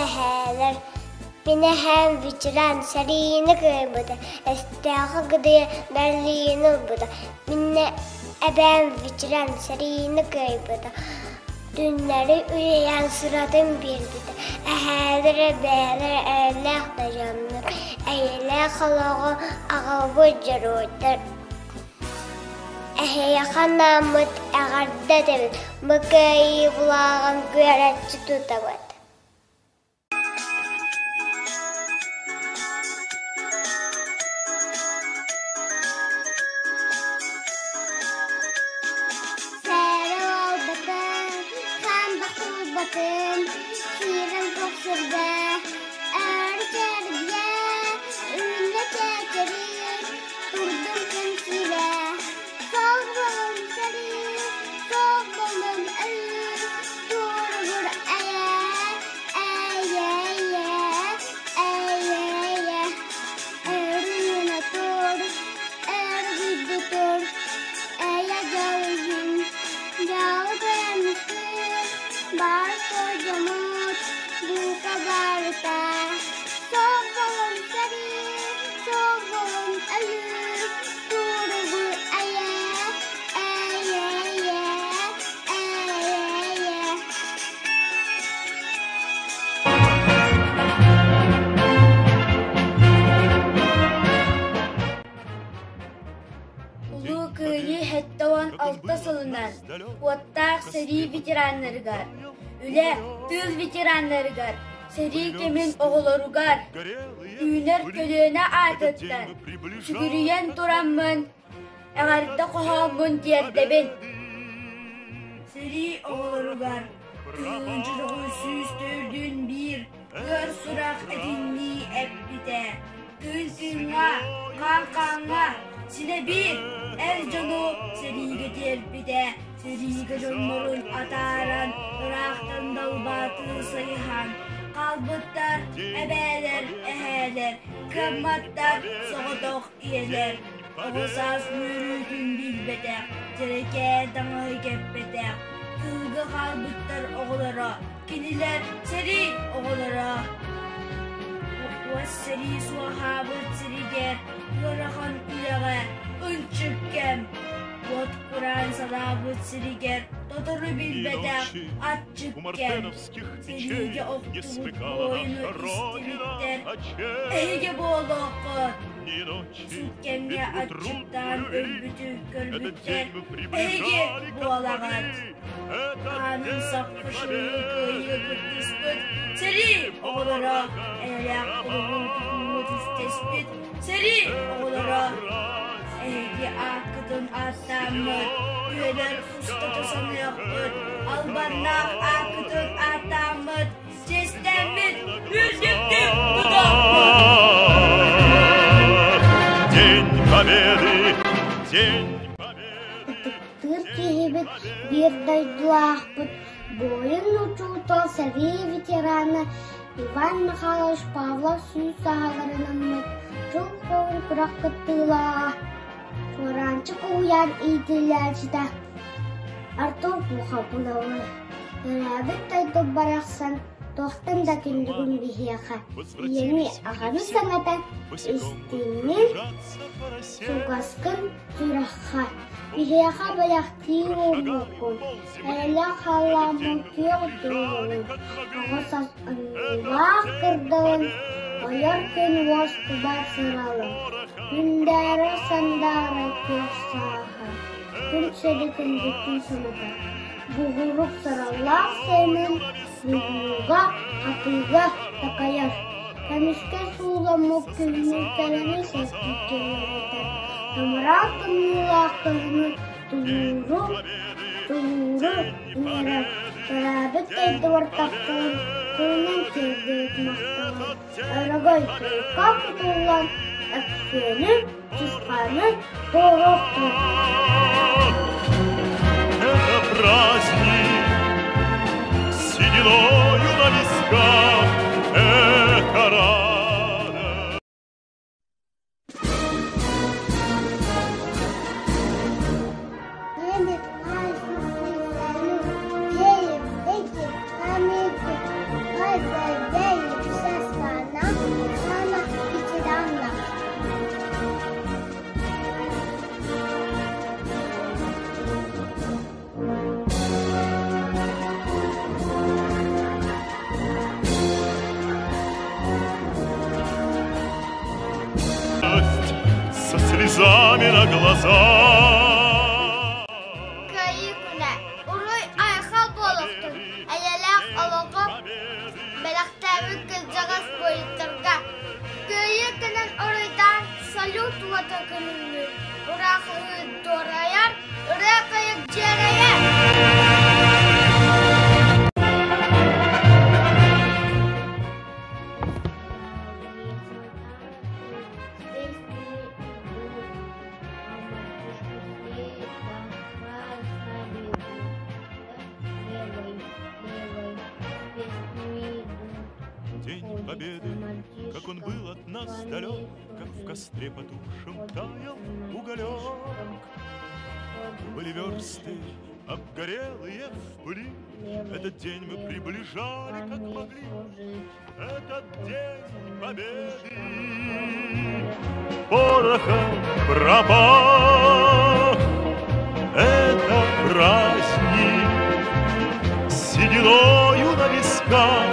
эһээлэр. Мин эһээм ветеран сэриини кыайбыта, өстөөҕү кыдыйа Берлини ылбыта. Мин эбээм ветеран сэриини кыайбыта, түннэри үлэлээн сыратын биэрбитэ. Эһээлэр, эбээлэр эйэлээх да дьоннор, эйэлээх олоҕу аҕалбыт дьоруойдар. Эһиэхэ анааммыт эҕэрдэ этэбит, бу кыайыы былааҕын күөрэччи тутабыт. Сэрэ буолбатын, хаан бахсылбатын, сиирэн көхсүргэ, өр чэргэ, үүннэ чээчэри, турдум күн сирэ, Суох буолун сэрии, суох буолун өлүү, туругур эйэ, эйэ-эйэ, эйэ-эйэ. Өрүнэ тур, өргүйдү тур, эйэ дьол иһин, дьол көрөммүт, бар дьоммут, бука барыта. Суох буолун сэрии, суох буолун өлүү, туругур эйэ, эйэ-эйэ, эйэ-эйэ. Улуу Кыайыы 76 сылынан уоттаах сэрии ветераннарыгар, үлэ, тыыл ветераннарыгар, сэрии кэмин оҕолоругар, үүнэр көлүөнэ аатыттан сүгүрүйэн тураммын эҕэрдэ хоһооммун тиэрдэбин. Сэрии оҕолоругар 1991 ыар сурах этиннии эппитэ. Тыын тыыҥҥа, хаан хааҥҥа синэ биир эр дьону сэриигэ тиэрпитэ. Сэриигэ дьоннорун атааран, ыраахтан далбаатыы сайыһан хаалбыттар эбээлэр, эһээлэр, кыамматтар, соҕотох ийэлэр. Оҕо саас үөрүүтүн билбэтэх, дьэрэкээн таҥаһы кэппэтэх, тыылга хаалбыттар оҕолоро, кинилэр сэрии оҕолоро. Уос сэрии суоһаабыт сиригэр ыарахан үлэҕэ ынчык кэм Уот кураан салаабыт сиригэр тотору билбэтэх аччык кэм сэриигэ охтубут буойуну истибиттэр эһиги буолуоххут сут кэмҥэ аччыктаан өлбүтү көрбүттэр эһиги буолаҕыт хаанын саппышыныы кыайыы кыттыспыт сэрии оҕолоро эйэлээх олоҕун тутууну түстэспит Сэрии оҕолоро, эһиги ааккытын ааттааммыт, үйэлэр устата саныахпыт, албаннаах ааккытын ааттааммыт, чиэстэммит, үрдүктүк тутуохпут! День Победы! День Победы! Ытыктыыр киһибит, биир дойдулаахпыт, буойун учуутал, сэрии ветерана Иван Михайлович Павлов сүүс сааһыларынаммыт тыл хоһун күрэх кыттыылааҕа, Чуораанчык уһуйаан иитиллээччитэ Артур Мухабыновы төрөөбүт дойдум барахсан туохтан да күндүгүн биһиэхэ ийэни аҕаны санатан истиҥҥин, чугаскын сүрэххэ биһиэхэ бэлэхтии буолбуккун Эрэлээх халлааммын күөх дьылҕабын, оҕо саас анньыылаах кырдалын, ойор күн уоскубат сыралын, күндээрэ сандаара күөх сааһа, күн сири күндүтүн санатар, бугурук сараллаах сэмэн муннуга, хатыыга такайар, көмүскэ сууламмыт күһүнү кэрэни сэргииргэ үөрэтэр, тымыраан тымныылаах кыһыны Тулууру, тулууру иҥэрэр, төрөөбүт дойдубар тапталын тылынан тиэрдибит махталын өрөгөй тойукка кутуллан, өксүөнү, чысхааны туоруохтун. Это праздник с сединою на висках, это радость. слезами на глазах. Кыайыы күнэ уруй айхал буолуохтун, эйэлээх олоҕу бэлэхтээбит кырдьаҕас буойуттарга. Кыайыы күнүн уруйдаан салют уота күлүмнүүр, ураахыһыы дуорайар, ырыа кыйык дьиэрэйэр. День Победы, как он был от нас далек, как в костре потухшем таял уголек. Были версты, обгорелые в пыли, этот день мы приближали, как могли. Этот день Победы порохом пропах. Это праздник с сединою на висках.